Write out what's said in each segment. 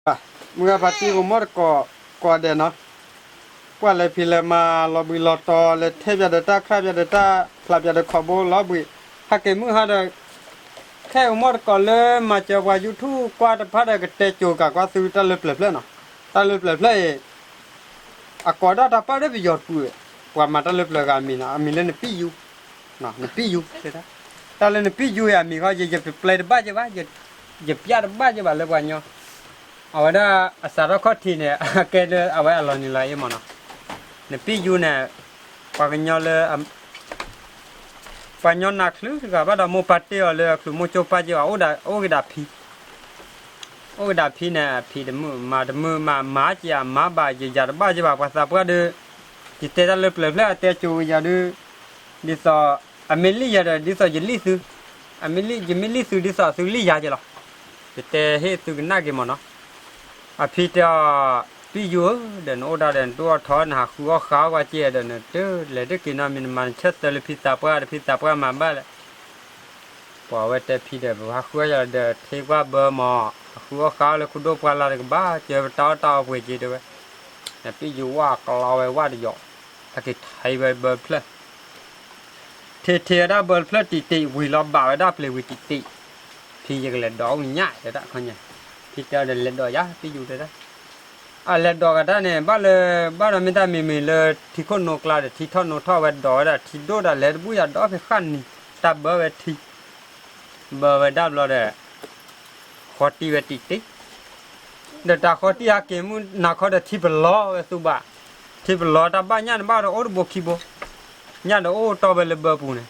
မုၢ်ဂၤဖါတံၢ်ကမီၣ်တကိး ကိးဂၤဒဲးနီၤ, ကွၢ်လဲၤဖံးလဲၤမၤလီၤဘှံးလီၤတီၤ လဲၤထဲပၠးဒီးတၢ်ချၣ်ပၠးဒီးတၢ်ဖျးပၠးဒီးခီဘိလီၤဘှံး, ဟဲက့ၤမုၢ်ဟါဒီး ခဲအံၤကမီၣ်တကိးလၢမၤစၢၤပှၤ YouTube ကွၢ်တဖၣ်ဒီးကတဲကိၤကးကွၢ်သုတၢ်လၢပျၢၤဖျၢၣ်နီၤ, တၢ်လၢပျၢၤဖျၢၣ်အံၤ အကိးဒၣ်တၢ်ပၢ်လၢပယီၤတပူၤ, ပှၤမၤတၢ်လၢပျၢၤဂၤအမံၤနီၤ, အမံၤလၢနပံၣ်ယူ, နပံၣ်ယူ, တၢ်လၢနပံၣ်ယူအံၤအမံၤဃီ ယ ယပျဲတဘၣ်က့ဘၣ်, ယပျဲတဘၣ်က့ဘၣ်လၢပှၤညီ, အဝဲဒၣ်အစးထီၣ်ခီၣ်ထံးန့ၣ် အကဲလၢအဝဲအလီၤနံၤလီၤအ့မ့ၢ်နီၤ, နပံၣ်ယူန့ၣ် ပှၤကညီလၢ ပှၤညီနးချုတဂၤဘၣ်ဒီးမိၢ်ပၢ်တ့ၢ်အီၤလၢအချုးမိၢ်ကၠိပၢ်က့ဘၣ်, အိၣ်က့ၤဒၣ်ဖံ အိၣ်က့ၤဒၣ်ဖံန့ၣ် အဖံးတမုာ်မၤတမုာ်မၤမၤက့ၤအမၤဘၣ်ယယၤတဘၣ်က့ဘၣ် ပှၤသးပှၢ်ဒီး ယတဲတၢ်လၢပျၢၤဖျၢၣ်အတဲကိၤက့ၤယၤဒီး ဒ်သိး အမ့ၢ်လံၣ်ယၤဒီး ဒ်သိးယလံၣ်သု, အမ့ၢ်လံၣ် ယမ့ၢ်လံၣ်သုဒ်သိးသုလံၣ်ယၤက့ၤလီၤ, ယတဲဟ့ၣ်သုကနၣ်က့ၤမ့ၢ်နီၤ, အဖံတဲအီၤ ပံၣ်ယူဧၢ ဒီးနအိၣ်ဒၣ်ဒီးနတအိၣ်ထီၣ် နဟးဃုအီၣ်ဃါအီၣ်ကွၢ်က့ဒီး နတလဲၤတက့ၤနီတမံၤ နမၤနဆၢၣ်သၢလၢဖံသးပှၢ်ဒီး ဖံသးပှၢ်မၤဘၣ်လဲၣ်, ပှၤဝဲတဲဖံဒီး ပဟးဃုအီၣ်ယၤဒီး ထ့ကွၢ်ဘၢမး, ဟးဃုအီၣ်ဃါအီၣ်လၢခိဒိၣ်ပှၢ်လၢ်တကဘၣ် ကၢပတၢ်အီၣ်တၢ်အီပှ့ၤက့တဲဝဲ, နပံၣ်ယူဝဲအကျီဝဲဝၣ်တယီၤ, ဟဲက့ၤထံဝဲဘၢတဖျၢၣ် ထံထံဝဲဒၣ်ဘၢတဖျၢၣ်တံာ်တံာ် ဝံၤလီၤဘၣ်ဝဲဒၣ်ပျ့ၤဝံၤတံာ်တံာ်, ဖံယကလဲၤဒိးအိၣ်ညၣ်တဲဒၣ်ခီညါ, ဖံတဲအီၤဒီးလဲၤဒိးယၤ ပံၣ်ယူတဲဒၣ်, အလဲၤဒိးကတၢၢ်န့ၣ် ဘၣ်လၢ ဘၣ်ဒီးမ့ၢ်တၢ်မံၤမံၤလၢထံခိၣ်နိကျါဒီး ထံထီၣ်နိထီၣ်ဝဲဒိးဝဲဒၣ်ထံဒိၣ်ဒီး လဲၤတဘူၣ်ယၤဒီးဖဲဃၣ်နံၤ တၢ်ဘၢဝဲထံ ဘၢဝဲဒၣ်ဘျီဒီး ဃီတံၢ်ဝဲတံာ်တံာ်, ဒီးတၢ်ဃီတံၢ်ဟဲက့ၤမုၢ်နၤခီဒီးထံပလီၤဝဲသူဘၣ်, ထံပလီၤတၢ်ဘၣ်ညၣ်န့ၣ်ဘၣ်ဒီးအိၣ်တဘိခံဘိ, ညၣ်ဒီးအိၣ်တီၢ်ဝဲလၢဘၢပူၤန့ၣ်,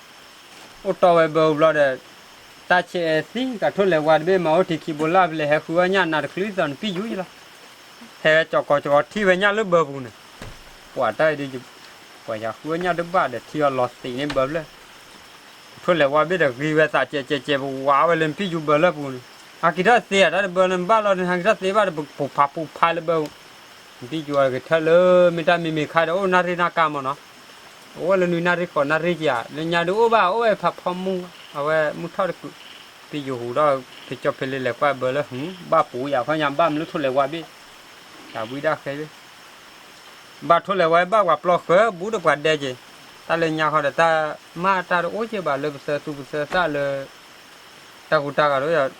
အိၣ်တီၢ်ဝဲဘၢပူၤဘျီဒီး တၢ်ဆဲးအဲၣ်သံ ကထိၣ်လဲၤဝါတဘ့ၣ်မၤအိၣ်ထံခံဘိလၢ်ဖဲလဲၣ် ဟဲဃုအီၣ်ညၣ်နၤတချုးသိးနပံၣ်ယူယလီၤ, ဟဲဝဲကၠီၤကီၤကီၤထံၣ်ဝဲညၣ်လၢဘၢပူၤန့ၣ်, ပှၤတၢ်အံၤဒီး ပှၤယၤဃုအီၣ်ညၣ်တဘၣ်ဒီးထံအီၤလီၤသံးန့ၣ်ဘၢဖျၢၣ် ထိၣ်လဲၤဝါဘ့ၣ်ဒီးဂ့ၤဝဲသးကဲးကဲးကဲး ပဝးဝဲလၢနပံၣ်ယူဘၢလၢပူၤန့ၣ်, ဟးက့ၤထီၣ်သ့ဧါ တၢ်တဘၢလၢနဘၣ်လီၤဒီး ဟးက့ၤထီၣ်သ့ဘၣ်ဒီး ပူၤဖးပူၤဖးလၢဘၢပူၤ, နပံၣ်ယူအီၤကထၢၣ်လၢ မ့ၢ်တၢ်မံၤမံၤခါဒီး အိၣ်နၣ်ရံၣ်နၣ်ကါမ့ၢ်နီၤ, အိၣ်ဝဲလၢနွံနၣ်ရံၣ်ဃိးနၣ်ရံၣ်က့ၤဧါ လၢညါဒုးအိၣ်ဘၣ် အိၣ်ဝဲဖးဖီမူ အဝဲမုၢ်ထီၣ်တကုး, ပံၣ်ယူဟူးဒီး ဖဲကၠီဖဲလၢလဲၤကွၢ်ဘၢလၢ ဘၣ်ပူၤယၤခီညါ ဘၣ်မနုၤထိၣ်လဲၤဝါဘ့ၣ်, တၢ်ဘှံးဒၣ်ဃဲဘ့ၣ် ဘၣ်ထိၣ်လဲၤဝါဘၣ်ပှၤပျီဃၢၤ ဘူးဒီးပှၤဒဲက့ၤ, တၢ်လၢညါဃီဒီးတၢ်မၤတၢ်တအိၣ်က့ၤဘၣ်လၢ ပသၢသူပသၢသၣ်လၢ တၢ်ကူတၢ်ဂၤတအိၣ်,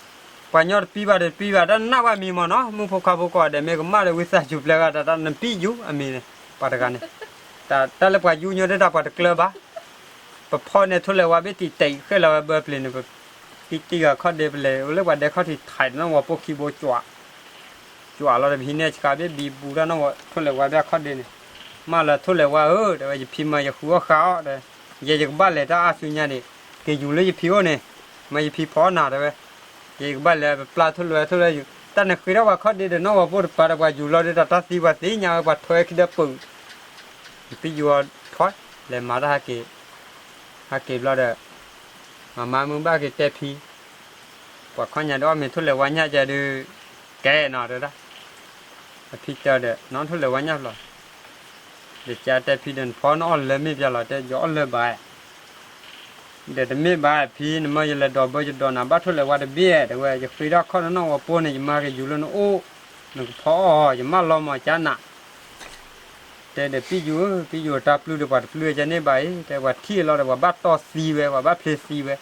ပှၤညီတပံဘၣ်ဒီးတပံဘၣ် တၢ်နၢ်ဘၣ်မံၤမ့ၢ်နီၤ မုၣ်ဖိခွါဖိကိးဂၤဒဲး မ့ၢ်ကမၣ်ဒီးဝံသးစူၤပျဲဂၤ တၢ်တၢ်နပံၣ်ယူအမံၤန့ၣ် ပှၤတဂၤန့ၣ်, တၢ်လၢပှၤယူညီဒ်တၢ်ပှၤတကျၢၤဘၣ်, ပဖီန့ၣ်ထိၣ်လဲၤဝါဘ့ၣ်တံာ်တံာ်ဃဲလီၤဝဲဘၢပျ့ၤန့ၣ်, တံာ်တံာ်ဂၤခီၣ်ဒ့ပလဲၤလၢပှၤဒဲခီၣ်ထံးထံးနီၣ်ဝီၤပိၢ်ခံဘိ ကွၢ်လီၤဒီးပဟံးန့ၢ်ဆှးဘ့ၣ်ဘံဘူတၢ်နီၣ်ဝီၤထိၣ်လဲၤဝါဘ့ၣ်အခီၣ်ဒ့န့ၣ်, မၢလၢထိၣ်လဲၤဝါဧၢ တဲဝဲ ယဖံမၤယဃုအီၣ်ဃါအီၣ်ဒီး, ယဲယကဘၣ်လဲၤတၢ်အါဆူညါန့ၣ်, က့ၤယူၤလၢယဖံအိၣ်န့ၣ်, မ့ၢ်ယဖံဖီအီၣ်နၤတဲဝဲ, ယဲယကဘၣ်လဲၤပပျၢ်ထိၣ်လဲၤဝါထိၣ်လဲၤယူၤ, တၢ်န့ၣ်ဃ့ထီၣ်ပှၤခီၣ်ဒ့ဒီးနီၣ်ဝီၤပိၢ်တပၤဒီးပှၤယူၤလီၤဒီးတၢ်တၢ်သံပှၤသ့ၣ်ညါဝဲပှၤထွဲခံဒီပုၢ် နပံၣ်ယူၤအီၤထွဲ, လဲၤမၤတၢ်ဟဲက့ၤ, ဟဲက့ၤဘျီဒီး, မၤမၤမုၢ်ဘၣ်က့ၤတဲဖံ, ပှၤခီၣ်ညါဒီးအီၣ်မ့ၤထိၣ်လဲၤဝါညၣ်ကဲဒုး, ကဲနီၤတဲဒၣ်, အဖံတဲဒီး နီၣ်ထိၣ်လဲၤဝါညၣ်ဖျီ, ဒီးကတဲဖံဒီးနဖီနအီၣ်လၢမ့ၢ်ပျၢ်လီၤတဲ ယအီၣ်လၢဘၣ် ဒီးတမ့ၢ်ဘၣ်ဖံ နမၢယလဲၤဒိးဘၢယဒိးနၤဘၣ်ထိၣ်လဲၤဝါတဘ့ၣ် တဲဝဲ ယဃ့ထီၣ်ခီၣ်နနီၣ်ဝီၤပိၢ်န့ၣ် ယမၤက့ၤယူၤလၢနအိၣ်, နကဖီအီၣ် ယမၢလီၤမၢ်ကၠါနး, တဲဒီးပံၣ်ယူၤဧၢ ပံၣ်ယူၤတၢ်ပျုၢ်ဒီးပှၤတပျုၢ်ကဲန့ၢ်ဘၣ်အံၤ တဲပှၤထံၣ်အလီၤဒီးပှၤဘၣ်တီၢ်သံဝဲ ပှၤဘၣ်ဖျ့သံဝဲ,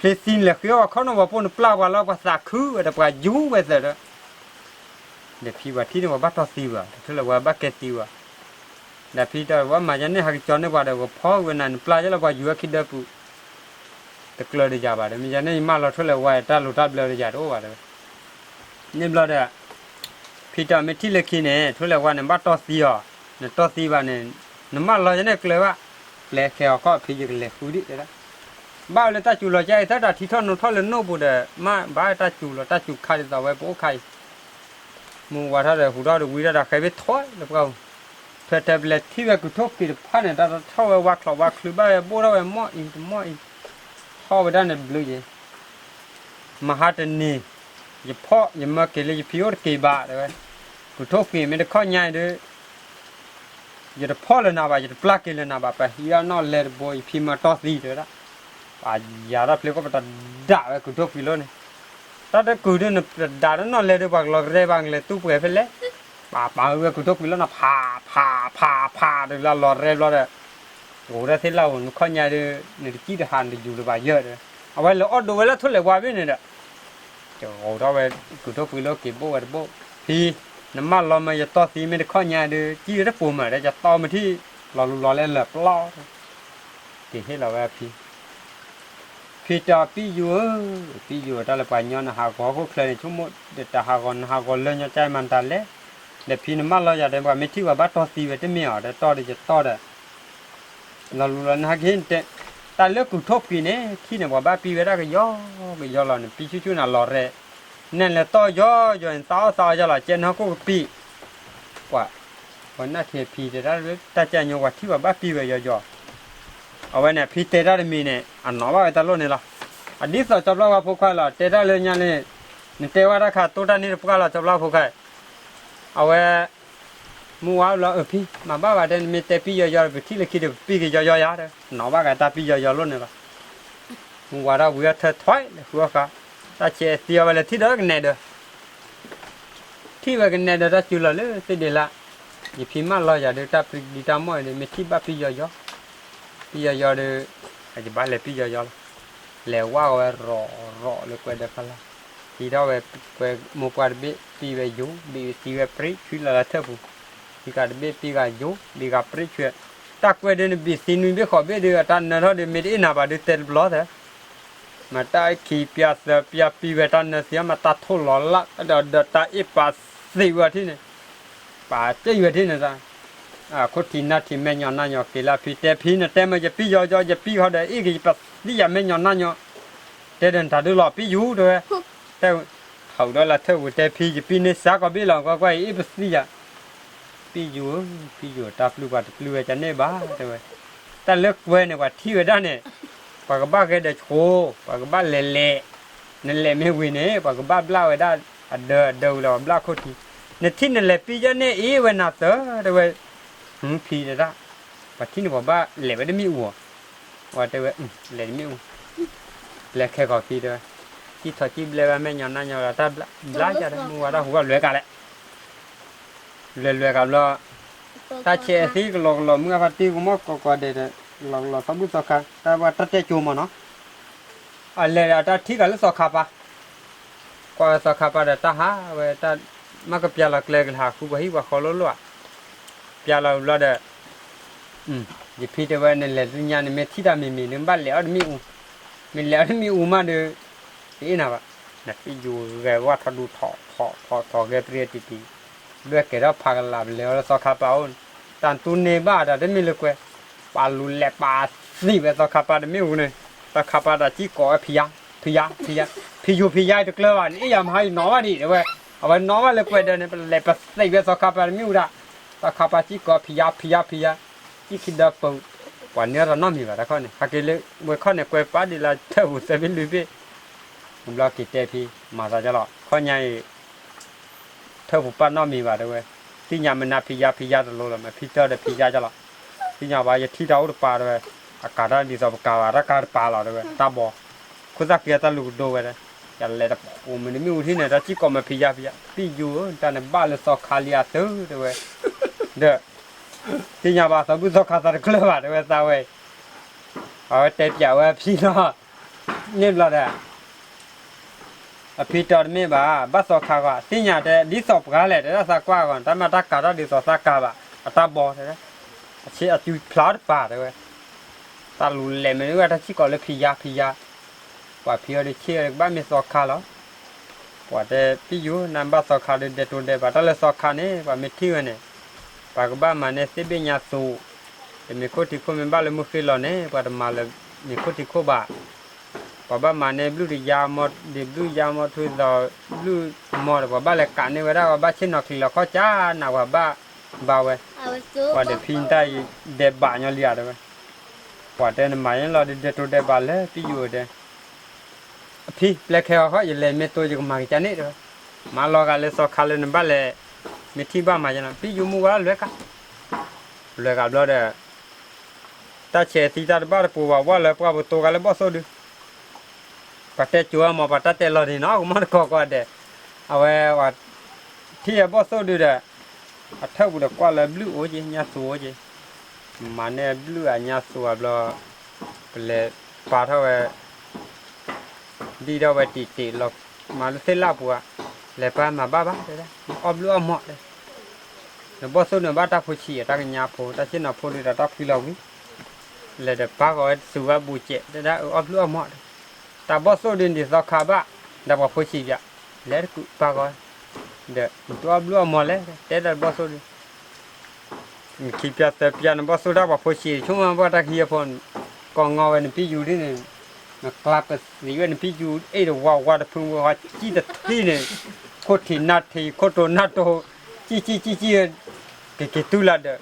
ဖျ့သံနလဲၤဃ့အီၣ်ဝဲခီၣ်နနီၣ်ဝီၤပိၢ်နပျၢ်ပှၤလီၤပှၤသးခုဝဲဒီးပှၤယူၤဝဲသၢဒီး ဒီးဖံပှၤထံၣ်န့ၢ်ပှၤဘၣ်တီၢ်သံဝဲ ထိၣ်လဲၤဝါဘၣ်ကဲသံဝဲ, ဒီးဖံတဲဝဲမၤယဲန့ၣ် ဟးကကၠီန့ၢ်ပှၤဒီးကဖီဝဲနၤ နပျၢ်ယဲလီၤပှၤယူၤဝဲခံဒၢပူၤ, တကျၢၤဒီးယၤဘၣ်ဒီး မ့ၢ်ယဲန့ၣ် ယမၢလီၤထိၣ်လဲၤဝါတၢ်လိၤတၢ်ဘျၢဒီးယၤတအိၣ်ဘၣ်တဲဝဲ, န့ၣ်ဘျီဒီး ဖံတဲမ့ၢ်ထံၣ်လၢခံန့ၣ် ထိၣ်လဲၤဝါန့ၣ် ဘၣ်တီၢ်သံအီၤ, နတီၢ်သံဘၣ်န့ၣ် နမၢလီၤယဲန့ၣ်ကျၢၤဘၣ်, ပျဲခဲအီၤခီၣ်ဖံယကလဲၤဃုဒံးတဲဒၣ်, ဘၣ်ဝဲလၢတၢ်စူၤလီၤကဲအံၤ သၢတၢ်ထံထီၣ်နိထီၣ်လၢနိၣ်ပူၤဒီး မ့ၢ်ဘၣ်တၢ်စူၤလီၤ တၢ်စူၤခါဒ်သိးဝဲပအိၣ်ခါအံၤ မုၢ်ဝါထီၣ်ဒီးဟူးထီၣ်ဒီးဝံထီၣ်ဒီးဃဲဘ့ၣ်ထွဲလၢပှၢ်ပူၤ, ထွဲထွဲပလဲၤထံၣ်ဝဲကုၢ်ထိၣ်ဃံးတဖၣ်န့ၣ် တၢ်ထီၣ်ဝဲဝါချီးဝါချုးဘၣ်ဝဲဘိၣ်ထီၣ်ဝဲမီၢ်အံၤတမီၢ်အံၤ, ထီၣ်ဝဲဒၣ်န့ၣ်ဘျုးယဲ, မဟါတနံၤ, ယဖီၣ်ယမၢက့ၤလၢယဖံအိၣ်တက့ၤဘၣ်တဲဝဲ, ကုၢ်ထိၣ်ဃံးမ့ၢ်တခီၣ်ညါအံၤဒီး ယတဖီၣ်လၢနၤဘၣ် ယတပျၢ်က့ၤလၢနၤဘၣ် ပဟံးအီၣ်နီၣ်လဲၤတဘိ ယဖံမၤတီၢ်သံတဲဝဲဒၣ်, ပယၤထီၣ်ဖျ့ကီၢ်ပတဒၣ်ဝဲကုၢ်ထိၣ်ဃံးလိန့ၣ်, တၢ်တကုာ်ဒ်နဒၣ်တနီၣ်လဲၣ်ဒီး ပှၤကလီၤရဲၣ်ဘၣ်ကလဲၤသူပှဲၤဖဲလဲၣ်, ပာ်ပာ်ဝဲကူၣ်ထီၣ်ကွံာ်လီၤနီၤ ဖးဖးဖးဖးဒီးလၢလီၤရဲၣ်ဘျီဒီး, အိၣ်ဒီးသ့ၣ်လၢအိၣ်နခီၣ်ညါဒီး နတစံၣ်တဟးနတယူၤတဘၣ်ယၢၢ်ဒီး, အဝဲလဲၤအီၣ်ဒိးဝဲလၢထိၣ်လဲၤဝါဘ့ၣ်န့ၣ်ဒီး ကအိၣ်ထီၣ်ဝဲကူၣ်ထီၣ်ကွံာ်လၢက့ၤဘိၣ်ဝဲတဘိၣ်, ဖံ, နမၢလီၤမၢယတီၢ်သံမ့ၢ်တခီၣ်ညါဒီး စံၣ်ဝဲတပိာ်မးဒီး ယတီၢ်မ့ၢ်ထံၣ် လီၤလူလီၤလဲလၢာ်ပျီ, က့ၤဟ့ၣ်လီၤဝဲအဖံ ဖံတဲအီၤ ပံယိၤဧၢ, ပံယိၤတၢ်လၢပှၤညီနဟးဂီၤဟီၣ်ခိၣ်ချၢန့ၣ် ဆိကမိၣ်ဒီးတၢ်ဟးဂီၤနဟးဂီၤလၢညီကၢ်မၤတၢ်လဲၣ်, ဒီးဖံနမၢလီၤယၤဒီး ပှၤမ့ၢ်ထံၣ်ပှၤဘၣ်တီၢ်သံဝဲတမ့ၢ်အီၤ ဒီးတီၢ်ဒီးယတီၢ်ဒီး လီၤလူလီၤနဟဲက့ၤတဲ, တၢ်လၢကူၣ်ထီၣ်ကွံာ်န့ၣ် ထံၣ်န့ၣ်ပှၤဘၣ်ပံဝဲဒၣ်ကယီကယီလီၤန့ၣ် ပံဆူၣ်ဆူၣ်နၤလီၤရဲၣ်, နဲၣ်လဲၤတီၢ်ယီယီန့ၣ် သးအီၣ်သးအီယီလီၤ ကဲနဟီၣ်ခိၣ်ကပံာ် ပှၤ, ပှၤနၢ်ထံဖံတဲဒၣ်လၢတၢ်ကဲညိ ပှၤထံၣ်ပှၤဘၣ်ပံဝဲယီယီ, အဝဲန့ၣ် ဖံတဲတၢ်တမံၤန့ၣ် အနီၣ်ဘၣ်ဝဲတၢ်လိၣ်န့ၣ်လီၤ, အဒ်သိးကၠီပျီဝါဖိခွါလီၤ တဲတၢ်လၢညါလၢ နတဲဝဲတၢ်ခါတိၢ်တၢ်န့ၢ်တပှၢ်လီၤ ကၠီပျီဖိခွါ, အဝဲ မုၢ်ဝါဘျီအဖံ မၤဘၣ်ဝဲတဲ နမ့ၢ်တဲပံယီယီဒီး ပထံၣ်လၢခံဒီး ပပံက့ၤယီယီယၤဒီး နီၣ်ဘၣ်ကတၢ်ပံယီယီလိၣ်န့ၣ်လီၤ, မုၢ်ဝါထီၣ်ဝံၤအထၢထွဲလၢဃုအီၣ်ဃာ်, တၢ်ဆဲးသံအဝဲလဲၤထံၣ်ဒီးကနဲဒၢး ထံၣ်ဝဲကနဲဒၢး တၢ်စူၤလီၤလၢသ့ၣ်ဒ့လၢ, ယဖံမၢလီၤယၤဒီး တၢ်ပျံၤဒံးတၢ်မီၢ်အံၤဒီး မ့ၢ်ထံၣ်ဘၣ်ပံယီယီ, ပံယီယီဒီး အယဘၣ်လဲၤပံယီယီလီၤ, လဲၤဝၢ်ဝဲရီၤရီၤလၢကွဲးဒၢးခါလီၤ, ထံထီၣ်ဝဲကွဲးမိၢ်ပှၢ်တဘ့ၣ် ပံဝဲယိၤ ဘ့ၣ်သံဝဲပြံဆွံလီၤလၢထၢၣ်ပူၤ, ထံဂၤတဘ့ၣ် ပံဂၤယိၤ ဘ့ၣ်ဂၤပြံဆွံ, တၢ်ကွဲးဒၢးန့ၣ် ဘ့ၣ်သံနွံဘ့ၣ်ဃိးဘ့ၣ်ဒီး အတၢ်နၢထီၣ်ဒီး မ့ၢ်တအ့ၣ်နၤဘၣ်ဒီး တဲတဘျီသၢ မ့ၢ်တၢ်အ့ၣ်ခံပျၢ်သၢပျၢ်ပံဝဲတၢ်နၢသံအီၤ မ့ၢ်တၢ်ထိၣ်လီၤလၢဒီးတၢ်အ့ၣ်ပာ်သံဝဲထံၣ်န့ၣ်, ပာ်စၢၢ်ယွဲထံၣ်န့ၣ်, ခိၣ်ထံးနၢ်ထံးမဲာ်ညီနါညီက့ၤလၢဖံတဲဖံနတဲမ့ၢ်ယပံယီယီ ယပံဃီဒီးအ့ၣ်က့ၤယပသံယၤမဲာ်ညီနါညီ, တဲဒီးနတၢ်ဒုးလီၤပံယူၤတဲဝဲ, တဲ, ဟးဒီးလၢထၢၣ်ပူၤတဲဖံယပံန့ၢ်စါကီးဘ့ၣ်လီၤ ကွၢ်ကွၢ်အံၤအ့ၣ်ပသံယၤ ပံယိၤဧၢ, ပံယိၤတၢ်ပျုၢ်ပှၤတပျုၢ်ဝဲကန့ၢ်ဘၣ်တဲဝဲ, တၢ်လၢကွဲန့ၣ် ပှၤထံၣ်ဝဲဒၣ်န့ၣ်, ပှၤကဘၣ်ဂဲၤဒီးဆိ, ပှၤကဘၣ်လဲၤလဲၤ, နလဲၤမ့ၢ်ဝံၤန့ၣ် ပှၤကဘၣ်ဘျၣ်ဝဲဒၣ်အဒၢးအဒၢးဝံၤလီၤ ပှၤဘျၣ်ခိၣ်ထံး, နထံၣ်နလဲၤပံယဲန့ၣ်အ့ၣ်ဝဲနၤသၢတဲဝဲ, ဖံတဲဒၣ်, ပှၤထံၣ်န့ၣ်ပှၤဘၣ်လဲၤဝဲတမ့ၢ်အူဧါ, ဝဲတဲဝဲ, လဲၤတမ့ၢ်အူ, လဲၤခဲဂီၤဖံတဲဝဲ, စံၣ်ထီၣ်စံၣ်ဘျဲဘၣ်မဲာ်ညီနါညီဒီးတၢ်ဘျါ, ဘျါယၤဒီး မုၢ်ဝါဒၣ်ဟူဘၣ်လွဲၤကးလဲၣ် လွဲၤလွဲၤကးဘျီ, တၢ်ဆဲးသံကလီကလီ မုၢ်အဖါတံၢ်ကမီၢ်ကီးကီးဒဲးဒီး, ကလီကလီသီဘူၣ်သီခါ တၢ်ဘၣ်တၢ်တဲကိၤမးနီၤ, အလဲၤဒီးတၢ်ထံၣ်ကးလၢသီခါပၤ, ကွၢ်ဝဲသီခါပၤဒီးတၢ်ဟးဝဲတၢ်, မ့ၢ်ကပျၢ်လီၤကျဲကလၢဟးဃုပှၤဟံၣ်ပှၤဃီလိၣ်လိၣ်ဧါ, ပျၢ်လီၤဘျီဒီး ယဖံတဲဝဲ နလဲၤလၢညါန့ၣ် မ့ၢ်ထံၣ်တၢ်မံၤမံၤ နဘၣ်လဲၤအီၣ်တမ့ၢ်အူ, မ့ၢ်လဲၤအီၣ်တမ့ၢ်အူမးဒီး, တအ့ၣ်နၤဘၣ်, နပံယူၤဂဲၤဝၣ်ထီၣ်ဒူထီၣ်ထီၣ်ထီၣ်ထီၣ်ဂဲၤပရံတံၢ်တံၢ်, ဒွဲၣ်ကဲၤထီၣ်ဖးကလးပလဲၤအီၤလၢသီခါပၤအိၣ်, တၢ်တူၢ်န့ၢ်ဘၣ်ဒီးတမ့ၢ်လၢကွဲ, ပာ်လူၤလဲၤပာ်သံဝဲသီခါပၤတမ့ၢ်အူန့ၣ်, သီခါပၤဒီးစံၣ်ကိးဝဲဖံယါ, ဖံယါ, ဖံယါ, ဖံယိၤဖံယါတကျၢၤဘၣ်န့ၣ် အ့ၣ်ယၤမဟါယနီၣ်ဘၣ်ဒံးတဲဝဲ, အဝဲနီၣ်ဘၣ်လၢကွဲးဒၢးန့ၣ် ပလဲၤပသံဝဲသီခါပၤတမ့ၢ်အူဒၣ်, သီခါပၤစံၣ်ကိးဖံယါ ဖံယါ ဖံယါ, စံၣ်ခံဒီးပူၤ, ပှၤန့ၢ်တၢ်နီတမံၤဘၣ်တခီန့ၣ် ဟဲက့ၤလၢဝဲခီန့ၣ် ကွဲးပာ်ဒ်လၢထၢၣ်ပူၤသၢဘ့ၣ်လွံၢ်ဘ့ၣ်, ဘျီက့ၤတဲဖံ မၤသးဒ်လီၤ ခီညါအံၤ ထၢၣ်ပူၤပာ်နီတမံၤဘၣ်တဲဝဲ, သ့ၣ်ညါမနုၤဖံယါ ဖံယါတလိၤလီၤ မ့ၢ်ဖံတၢၢ်ဒီးဖံယါဒ်လီၤ, သ့ၣ်ညါဘၣ်ယထံၣ်တၢ်အိၣ်တပၤတဲဝဲ, အကၤတၢ်ဒ်သိးပကၤဘၣ် တၢ်ကၤတပၤလီၤတဲဝဲ တၢ်ဘီ, ခိၣ်သၣ်ဃံအတၢ်လူၤကဒိဝဲဒၣ်, ယလဲၤတပိာ်မုၢ်တမ့ၢ်အူထံၣ်န့ၣ် တၢ်စံၣ်ကိးမ့ၢ်ဖံယါဖံယါ ပံယူၤဧၢ တၢ်နဘၣ်လၢသီခါလံအသုတဲဝဲ, ဒီး သ့ၣ်ညါဘၣ်သီဘူၣ်သီခါသးတကျၢၤဘၣ်တဲဝဲသးဝဲအံၤ, အဝဲတဲပျးဝဲအဖံလီၤ, န့ၣ်ဘျီဒီး အဖံတဲတမ့ၢ်ဘၣ် ဘၣ်သီခါဂီၢ် သ့ၣ်ညါတဲ ဒ်သိးပှၤလဲၣ်တဲဒၣ်သးကွၢ်ဂီၢ် တၢ်မၤတၢ်ကၤတၢ်ဒ်သိးသးကၤဘၣ် အတၢ်ဘီတဲဝဲ, အဆ့အစုဖျါတပၤတဲဝဲ, သးလူၤလဲၤမ့ၢ်ဝဲတၢ်စံၣ်ကိးလၢဖံယါဖံယါ, ပှၤဖံအီၤဒီးဆ့ၣ်အီၤဒီးကဘၣ်မ့ၢ်သီခါလီၤ. ပှၤတဲပံယူၤ နဘၣ်သီခါဒီးဒဲးတိၤဒဲးဘၣ် တၢ်လၢသီခါန့ၣ် ပှၤမ့ၢ်ထံၣ်ဝဲန့ၣ်, ပှၤကဘၣ်မၤန့ၢ်သ့ၣ်ဘ့ၣ်ညါသူ, ဒီးမ့ၤခိၣ်ထံခိၣ်မ့ၢ်ဘၣ်လၢမုၢ်ဃ့လီၤန့ၣ် ပှၤတမၤလၢမ့ၤခိၣ်ထံခိၣ်ဘၣ် ပှၤဘၣ်မၤန့ၢ်ဘျုးတယါမီၢ် ဒ့ၣ်ဘျုးယါမီၢ်ထူသီ ဘျုးမီၢ်ဒီး ပှၤဘၣ်လဲၤကးန့ၢ်ဝဲဒၣ် ပှၤဘၣ်ဆ့ၣ်နီၤချံလီၤခီၣ်ကၢ်နၤ ပှၤဘၣ်ဘါဝဲ, ပှၤဒီးဖံတၢ်အံၤဒဲးဘးညီလံဧါတဲဝဲ, ပှၤတဲနမၤန့ၢ်လီၤဒီးဒဲးတိၤဒဲးဘးလၢပံယူၤဧၢတဲ အဖံ ပျဲခဲအီၤဃီ ယလဲၤမ့ၢ်တိၤယကမၤကစၢ်န့ၣ်တဲဝဲ, မၤလီၤဂာ်လၢသီခါလၢနဘၣ်လဲၤ မ့ၢ်ထံၣ်ဘၣ်မၤယနီၤ ပံယူၤမုၢ်ဝါလွဲကါ, လွဲကါဘျီဒီး တၢ်ဆဲးသံတၢ်တဘၣ်တပူၤဘၣ် ဝဲလၢပှၢ်ပူၤတိၤဂၤလၢဘီၣ်သိၣ်ဒု ပှၤတဲကၠိဝဲမ့ၢ်ပှၤတၢ်တဲလီၤန့ၣ်နီၤ ကမီၣ်တကိးကိးဂၤဒဲး, အဝဲ ထံၣ်အဘီၣ်သိၣ်ဒုဒီး အထၢၣ်ပူၤဒီးကွၢ်လၢဘျုၣ်အိၣ်က့ၤ ညၣ်သူအိၣ်က့ၤ, မၤန့ၢ်ဘျုၣ်အညၣ်သူအဘျီ, ပလဲၤပာ်ထီၣ်ဝဲ ဒံၣ်ထီၣ်ဝဲတံာ်တံာ်လီၤ, မၤလၢသ့ၣ်လၣ်ပူၤဧါ, လဲၤပာ်မၤဘၣ်ဘၣ်တဲဒၣ်, အီၣ်ဘျုၣ်အီၣ်မီၢ်တဲ, နဘီၣ်သိၣ်န့ၣ်ဘၣ်တၢ်ဖိဆံးအတၢ်ကညးဖိ တၢ်ဆ့ၣ်နီၤဖိဒုဒီးတၢ်ဖှံလီၤဝံၤ, လဲၤဒီးပာ်ဃီၤဝဲသူဝဲဘူးကဲးတဲဒၣ် အီၣ်ဘျုၣ်အီၣ်မီၢ်တဲ, တၢ်ဘီၣ်သိၣ်ဒုန့ၣ်သီခါဘၣ်, ဒီးပှၤဖိဆံးပၠး, လဲၤတကူးပာ်ဃီၤ, ဒီးနတအီၣ်ဘျုၣ်အီၣ်မီၢ်လဲၣ်, တဲတၢ်ဘီၣ်သိၣ်ဒု ခံပၠးသၢပၠး နဘီၣ်သိၣ်တၢ်ပှၤဖိဆံး ဆိကမိၣ်ဘၣ်တၢ်ခံအဖိ, ကိးငီဝဲနပံယူၤဒ်န့ၣ်, နကျါပသံဝဲနပံယူၤ အ့ၣ်တဝါဝါတဖုဝဲ ဟီကံၣ်တထံၣ်န့ၣ်, ခိၣ်ထံးနၢ်ထံး ခိၣ်တိနၢ်တိ, ကံၣ်ကံၣ်ကံၣ်ကံၣ်, က့ၤက့ၤတူၢ်လၢဒီး,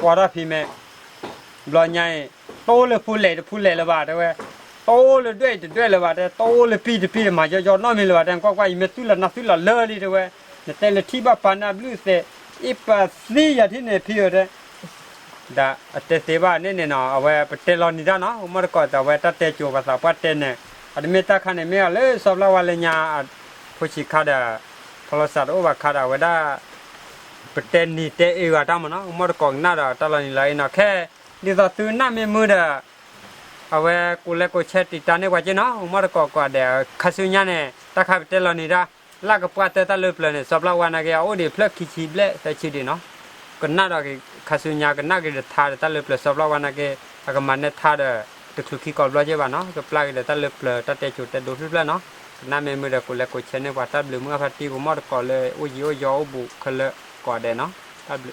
ကွၢ်တၢ်ဖံးမဲာ်, ဘျီညါအံၤ, တအိၣ်လၢဖိလဲၣ်တဖိလဲၣ်လၢၤဘၣ်တဲဝဲ, တအိၣ်လၢဒွဲၣ်တဒွဲၣ်လၢၤဘၣ်တဲ, တအိၣ်လၢပံတပံ မၤယီယီနီတမံၤလၢၤဘၣ်တဲ, ကွၢ်ကွၢ် ယမ့ၢ်သူၣ်လီၤနၤသူၣ်လီၤလၢလံတဲဝဲ, နတဲလၢထံၣ်ဘၣ်ပာ်နၤဘျုၣ်သဲး, အ့ၣ်ပာ်သံယၤထံၣ်န့ၣ်ဖံဧၢတဲ ဒီးအတဲသ့ဘၣ်န့ၣ်န့ၣ်နီၤ အဝဲပတဲလီၤနံၤတၢ်နီၤ ကမီၣ်တကိးသးဝဲတၢ်တဲကၠိၤပှၤသးပှၢ်တဲန့ၣ်, အတမ့ၢ်တၢ်ခါန့ၣ် မ့ၢ်အီၤလၢစီၤပျၢ်ဝါလၢညါ, ဖိဆံးခါဒီး, ဖီလီၤစးတအိၣ်ဘၣ်ခါဒီးအဝဲဒၣ်, ပတဲနံၤတဲအ့ၣ်ဂၤတၢ်မ့ၢ်နီၤ ကမီၣ်တကိးကနၣ်ဒီးတၢ်လီၤနံၤလီၤအ့ၣ်နီၤ ခဲ, ဒ်သိးသုနၢ်မ့ၢ်မုာ်ဒီး, အဝဲကိးလဲၤကိးဆဲးတံာ်တာ်န့ၢ်ပှၤက့နီၤ ကမီၣ်တကိးကိးဂၤဒဲး ခါဆူညါန့ၣ် တၢ်ခါပတဲလီၤနံၤတၢ်, လၢကပှၢ်တၢၢ်တၢ်လၢပျၢၤန့ၣ် စီၤပျၢ်ဝါနာ်က့ အအိၣ်ဒံးဖျၢၣ်ခံဆံဘျဲၣ်သၢဆံဒံးနီၤ, ကနၣ်ဒီးခါဆူညါ ကနၣ်က့ၤဒီးထါဒီးတၢ်လၢပျၢၤ စီၤပျၢ်ဝါနာ်က့, အကမၤန့ၢ်ထါဒီး, တချုးခံကိးဘျီက့ဘၣ်နီၤ ကပျၢ်က့ၤဒီးတၢ်လၢပျၢၤတၢ်တဲကၠိၤတဲဒိဖျၢၣ်ဖျၢၣ်နီၤ, ကနၣ်မ့ၢ်မုာ်ဒီးကိးလဲၤကိးဆဲးန့ၢ်ပှၤတၢ်ဘျုးမုၢ်အဖါတံၢ် ကမီၣ်တကိးလၢအိၣ်ယံၤအိၣ်ယီအိၣ်ဘူးခဲလၢာ်ကိးဂၤဒဲးနီၤ, တၢ်ဘျုး